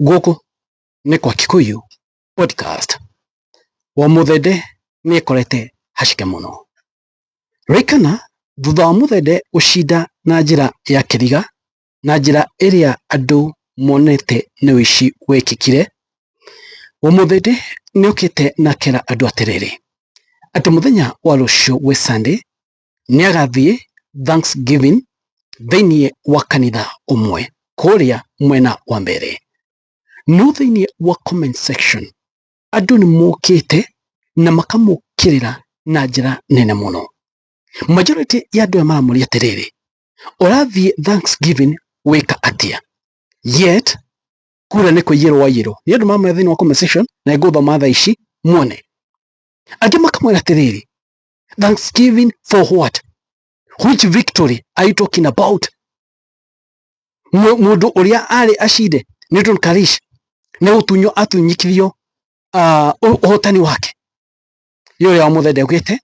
Gũkũ nĩ kwa Kikuyu Podcast. Wamuthende nĩ ekorete haceke mũno. Ririkana thutha wa Muthende gũcinda na njĩra ya kĩriga na njĩra ĩrĩa andũ monete nĩ ũici wekĩkire, Wamuthende nĩ okĩte na akera andũ atĩrĩrĩ, atĩ mũthenya wa rũciũ wĩ Sunday nĩ agathiĩ Thanksgiving thĩinĩ wa kanitha ũmwe kũrĩa mwena wa mbere. No thĩinĩ wa comment section andũ nĩ mokĩte na makamũkĩrĩra na njĩra nene mũno. Majority ya andũ aya maramũria atĩrĩrĩ, ũrathiĩ Thanksgiving wĩka atĩa? Yet kura nĩ kũiyĩrwo waiyĩrwo. Nĩ andũ maramwĩra thĩinĩ wa comment section na nĩngũthoma thaa ici muone. Angĩ makamwĩra atĩrĩrĩ, Thanksgiving for what? Which victory are you talking about? Mũndũ ũrĩa arĩ acinde Newton Karish nĩ gũtunywo atunyikithio ũhotani wake. Nĩ ũrĩa Wamuthende augĩte,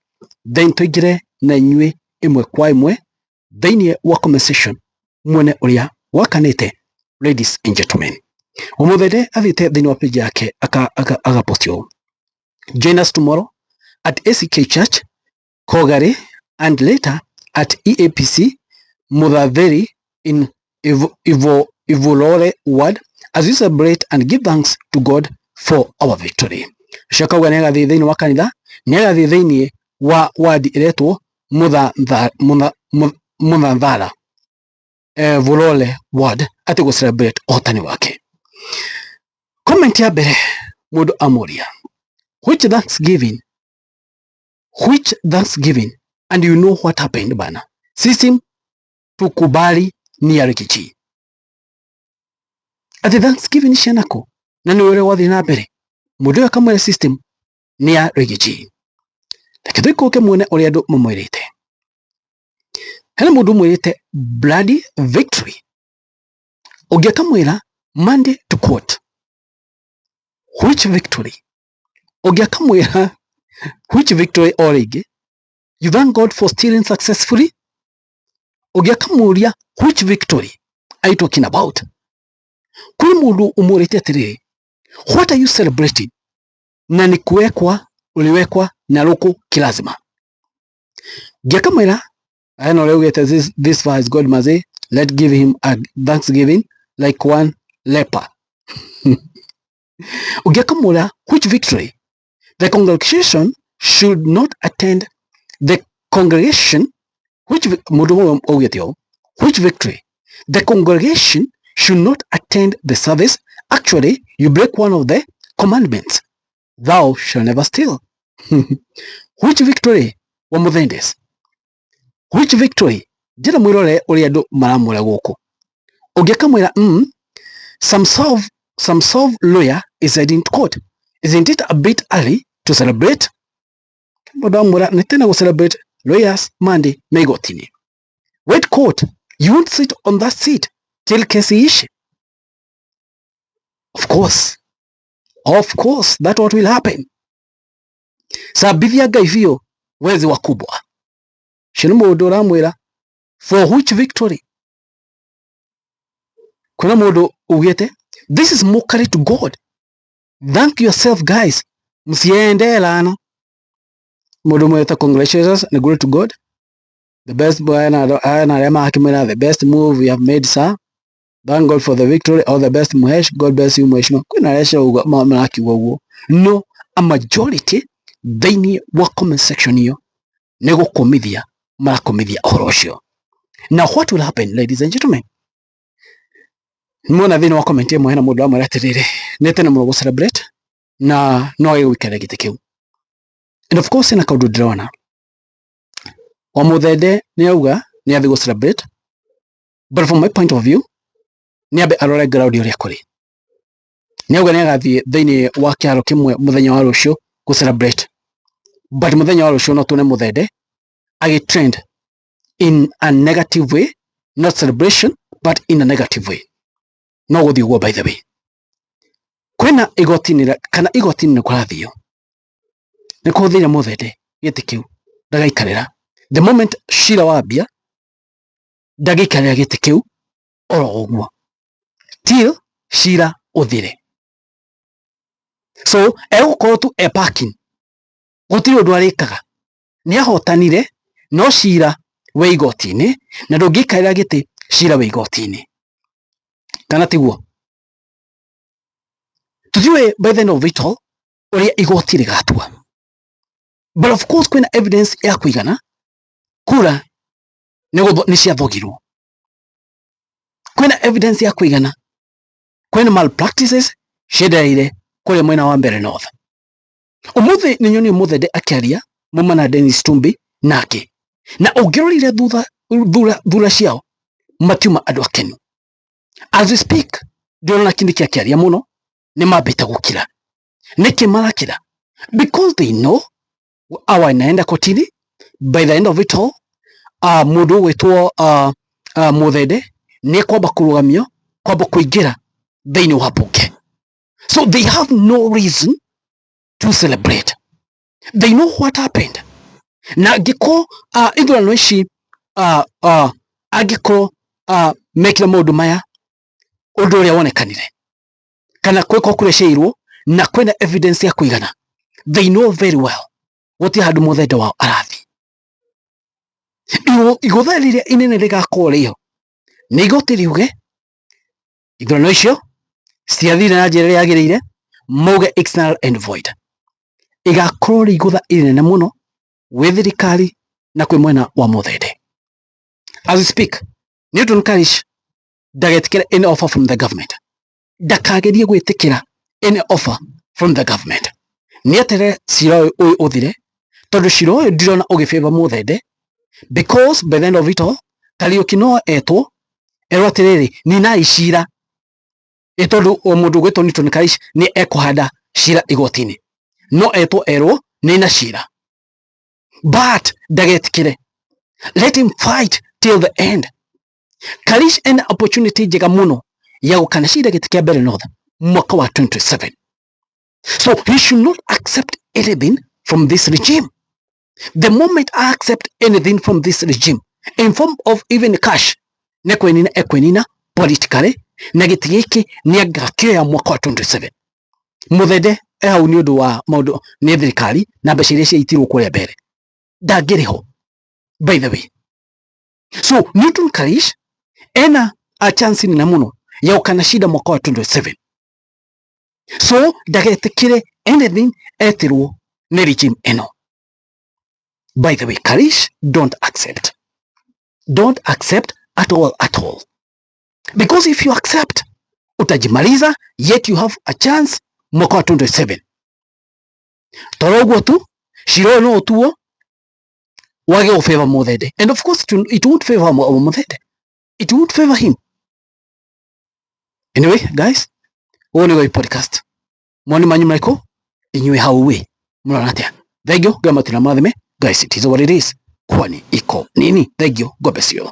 then tũingĩre na inyuĩ ĩmwe kwa ĩmwe thĩinĩ wa comment section muone ũrĩa wakanĩte ladies and gentlemen. Wamuthende athiĩte thĩinĩ wa page yake agapost ũũ: "Join us tomorrow at ACK Church Kogari and later at EAPC Muthatheri in Ivulore Ward as we celebrate and give thanks to God for our victory." Ũcio akauga nĩ agathiĩ thĩinĩ wa kanitha, nĩ agathiĩ thĩinĩ wa ward ĩretwo Muthanthara Vulole Ward atĩ gũ celebrate ũhotani wake. Comment ya mbere mũndũ amũria, "Which Thanksgiving? Which Thanksgiving? And you know what happened bana. System tukubali ni ya Riggy G." Atĩ Thanksgiving cianako na nĩ ũrĩa wathiĩ na mbere. Mũndũ ũyũ akamwĩra system nĩ ya Riggy G. Reke tũikũrũke muone ũrĩa andũ mamwĩrĩte. Hena mũndũ ũmwĩrĩte, "Bloody victory." Ũngĩ akamwĩra, "Monday to court. Which victory?" Ũngĩ akamwĩra, "Which victory?" O rĩngĩ, "You thank God for stealing successfully?" Ũngĩ akamũria, "Which victory are you talking about?" Kũrĩ mũndũ ũmũrĩte atĩrĩrĩ, "What are you celebrating? Na ni kuwekwa uliwekwa na ruku kilazima." Ũngĩ akamwĩra ena ũrĩa augĩte, This far is God maze, let give him a thanksgiving like one leper." Ũngĩ akamwĩra, "Which victory? The congregation should not attend the congregation." Which mũndũ ũmwe augĩte ũũ, "Which victory? The congregation should not attend the service. Actually, you break one of the commandments, thou shall never steal. Which victory, Wamuthendes? Which victory?" Njĩra mwĩrore ũrĩa andũ maramwĩra gũkũ. Ũngĩ akamwĩra, Some solve lawyer is heading to court. Isn't it a bit early to celebrate?" Mũndũ amwĩra nĩ tene gũ celebrate, lawyers Monday me igoti-inĩ. "Wait court, you won't sit on that seat till kesi iishe." Of course, of course, that what will happen. Sabithia Ngai biũ wezi wakubwa. Ũcio nĩ mũndũ ũramwĩra, "For which victory?" Kwĩna mũndũ ugĩte, "This is mockery to God. Thank yourself guys, msiende lana." Mũndũ mwĩta, "Congratulations and glory to God, the best boy." Na aya arĩa marakĩmwĩra, "The best move you have made, sir. Thank God for the victory. All the best, Muhesh. God bless you, mheshimiwa." Kwĩna arĩa acio marakiuga ũguo, no a majority thĩinĩ wa comment section iyo nĩ gũkũmithia marakomithia ũhoro ũcio. Now what will happen, ladies and gentlemen? Nĩmuona thĩinĩ wa comment ĩmwe hena mũndũ amwĩra atĩrĩrĩ, nĩ tene mũno gũ celebrate na no age gũikarĩra gĩtĩ kĩu. And of course hena kaũndũ ndĩrona, Wamuthende nĩ auga nĩ athiĩ gũ celebrate, but from my point of view nĩ ambe arore ground ũrĩa kũrĩ. Nĩ auga nĩ agathiĩ thĩinĩ wa kĩharo kĩmwe mũthenya wa rũciũ gũ celebrate, but mũthenya wa rũciũ no tuone Muthende agĩ trend in a negative way, not celebration but in a negative way. No gũthiĩ ũguo. By the way, kwĩna igoti-inĩ kana igoti-inĩ nĩ kũrathio nĩ kũhũthĩire Muthende gĩtĩ kĩu ndagaikarĩra. The moment cira wambia, ndangĩikarĩra gĩtĩ kĩu oro ũguo till cira Ũthire. So egũkorwo tu e parking, gũtirĩ ũndũ arĩkaga. Nĩ ahotanire, no cira wĩ igoti-inĩ, na ndũngĩikarĩra gĩtĩ cira wĩ igoti-inĩ, kana tiguo? Tũtiũĩ by the end of it all ũrĩa igoti rĩgatua, but of course kwĩna evidence ya kũigana kura nĩ ciathogirwo. Kwĩna evidence ya kũigana kwĩna malpractices ciendereire kũrĩa mwena wa Mbere North. Ũmũthĩ nĩ nyonire Muthende akĩaria muma na Dennis Tumbi nake, na ũngĩrorire thutha thura ciao, matiuma andũ akenu. As we speak, ndĩrona Kindiki akĩaria mũno, nĩ mambĩte gũkira. Nĩkĩ marakira? Because they know awa inaenda kotini. By the end of it all, mũndũ ũgwĩtwo Muthende nĩ kwamba kũrũgamio kwamba kũingĩra thĩinĩ wa bunge, so they have no reason to celebrate. They know what happened. Na angĩkorwo ithurano ici angĩkorwo mekire maũndũ maya, ũndũ ũrĩa wonekanire kana kwĩko kũrĩa ciairwo na kwĩna evidence ya kũigana, they know very well gũtirĩ handũ Muthende wao arathiĩ. Igũtha rĩrĩa inene rĩgakorwo rĩho nĩ igoti riuge ithurano icio citiathire na njĩra ĩrĩa yagĩrĩire, mauge it's null and void. Igakorwo rĩ igũtha inene mũno gwĩ thirikari na kwĩ mwena wa Muthende. As we speak, Newton Karish ndagetĩkĩra any offer from the government, ndakagerie gwĩtĩkĩra any offer from the government. Nĩ eterere cira ũyũ ũthire, tondũ cira ũyũ ndirona ũgĩfavor Muthende, because by the end of it all Kariuki no etwo erwo atĩrĩrĩ, ninai cira, ĩ tondũ o mũndũ ũgwĩtwo Newton Karish nĩ ekũhanda cira igoti-inĩ, no etwo erwo nina cira, but ndagetĩkĩre. Let him fight till the end. Karish ena opportunity njega mũno ya gũkana cira gĩtĩ kĩa Mbere North mwaka wa 2027, so he should not accept anything from this regime. The moment I accept anything from this regime in form of even cash, nĩ kwenina ekwenina politically, na gĩtĩ gĩkĩ nĩ angakĩoya mwaka wa 27. Muthende e hau nĩ ũndũ wa maũndũ nĩ thirikari na mbeca iria ciaitirwo kũrĩa mbere, ndangĩrĩ ho, by the way. So Newton Karish ena a chance nene mũno ya gũkana cinda mwaka wa 27, so ndagetĩkĩre anything etirwo nĩ regime ĩno. By the way, Karish, don't accept, don't accept at all, at all, because if you accept, utajimaliza, yet you have a chance mwaka wa 27. Toro ũguo tu, cira ũyũ no ũtuo wage gũfavor Muthende, and of course it won't favor Muthende, it won't favor him. Anyway guys, ũyũ nĩguo podcast. Moni manyu marĩkũ inyuĩ hau wĩ mũrona atĩa? Thank you. Ngai matina mathime. Guys, it is what it is. Kwani iko nini? Thank you. God bless you.